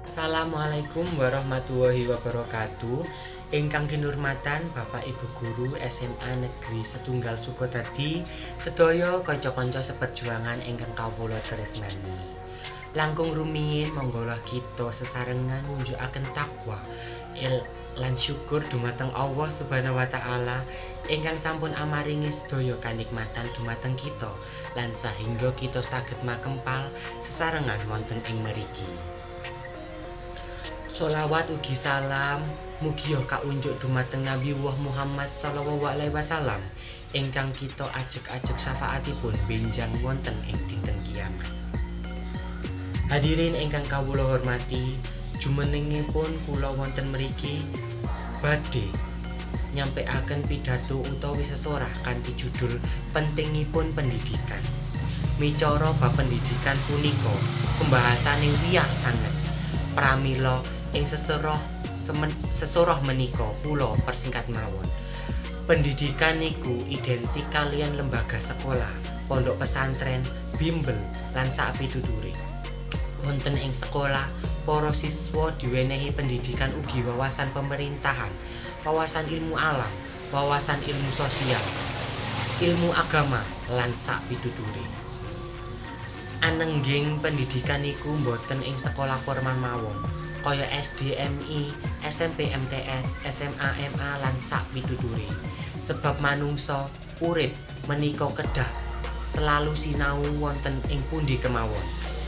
Assalamualaikum warahmatullahi wabarakatuh. Ingkang kinurmatan Bapak Ibu guru SMA Negeri Setunggal Sukodadi, sedaya kanca-kanca seperjuangan ingkang kawula tresnani. Langkung rumiyin monggolah kita sesarengan ngunjukaken takwa lan syukur dumateng Allah Subhanahu wa taala ingkang sampun amaringi sedaya kanikmatan dumateng kita lan sahingga kita saged makempal sesarengan wonten ing mriki. Solawat ugi salam mugia kaunjuk dumateng Nabi Muhammad sallallahu alaihi wasallam ingkang kita ajeg-ajeg syafaatipun benjang wonten ing dinten kiamat. Hadirin ingkang kawula hormati, jumenengipun kula wonten mriki badhe nyampekaken pidato utawi sesorah kanthi judul pentingipun pendidikan. Micara bab pendidikan punika pembahasane wiyar sanget. Pramila ing sesoroh menika kula persingkat mawon. Pendidikan niku identik kalian lembaga sekolah, pondok pesantren, bimbel, lan sakpituture. Wonten ing sekolah, para siswa diwenehi pendidikan ugi wawasan pemerintahan, wawasan ilmu alam, wawasan ilmu sosial, ilmu agama, lan sakpituture. Anengging pendidikan niku mboten ing sekolah formal mawon, kaya SD MI, SMP MTS, SMA MA lan sakpituture. Sebab manungsa urip menika kedah selalu sinau wonten ing pundi kemawon,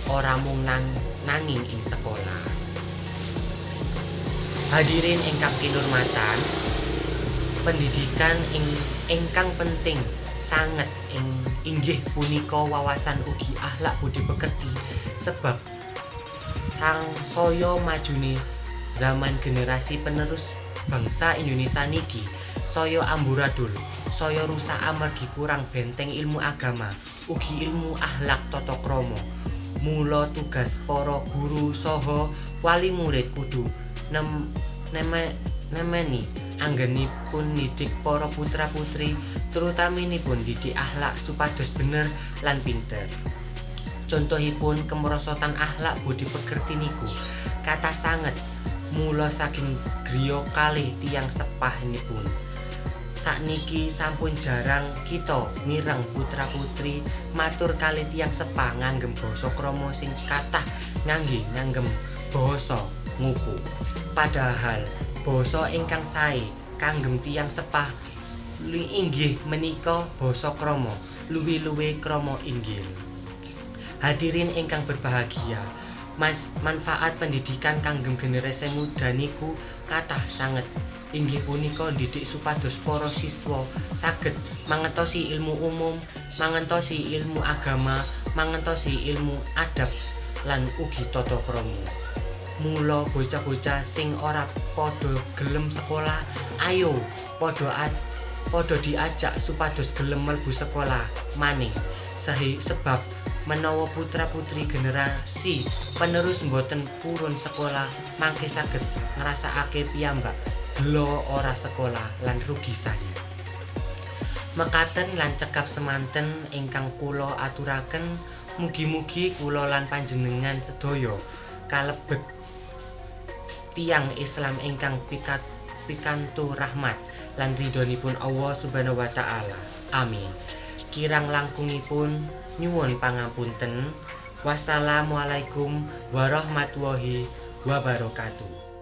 ora mung nanging ing sekolah. Hadirin ingkang kinurmatan, pendidikan ingkang penting sanget inggih punika wawasan ugi akhlak budi pekerti, sebab sang saya majune zaman generasi penerus bangsa Indonesia niki saya amburadul, saya rusak amargi kurang benteng ilmu agama ugi ilmu akhlak tata krama. Mula tugas para guru saha wali murid kudu nemeni anggenipun ndidik para putra-putri, terutaminipun didik akhlak supados bener lan pinter. Contohipun kemerosotan akhlak budi pekerti niku kathah sanget, mula saking griya kalih tiyang sepahnipun. Sakniki sampun jarang kita mireng putra-putri matur kalih tiyang sepah nganggem basa krama, sing kathah ngangge nganggem basa nguku. Padahal basa ingkang sae kanggem tiyang sepah inggih menika basa krama, luwih-luwih krama inggil. Hadirin ingkang berbahagia, manfaat pendidikan kanggem generasi muda niku kathah sanget. Inggih punika ndidik supados para siswa saged mangertosi ilmu umum, mangertosi ilmu agama, mangertosi ilmu adab lan ugi tata krama. Mula bocah-bocah sing ora padha gelem sekolah, ayo padha diajak supados gelem mlebu sekolah maning. Sebab menawa putra-putri generasi penerus mboten purun sekolah, mangke saged ngrasakake piyambak gela ora sekolah lan rugi sanget. Mekaten lan cekap semanten ingkang kula aturaken, mugi-mugi kula lan panjenengan sedaya kalebet tiyang Islam ingkang pikantu rahmat lan ridhonipun Allah Subhanahu wa taala. Amin. Kirang langkungipun nyuwun pangapunten. Wassalamualaikum warahmatullahi wabarakatuh.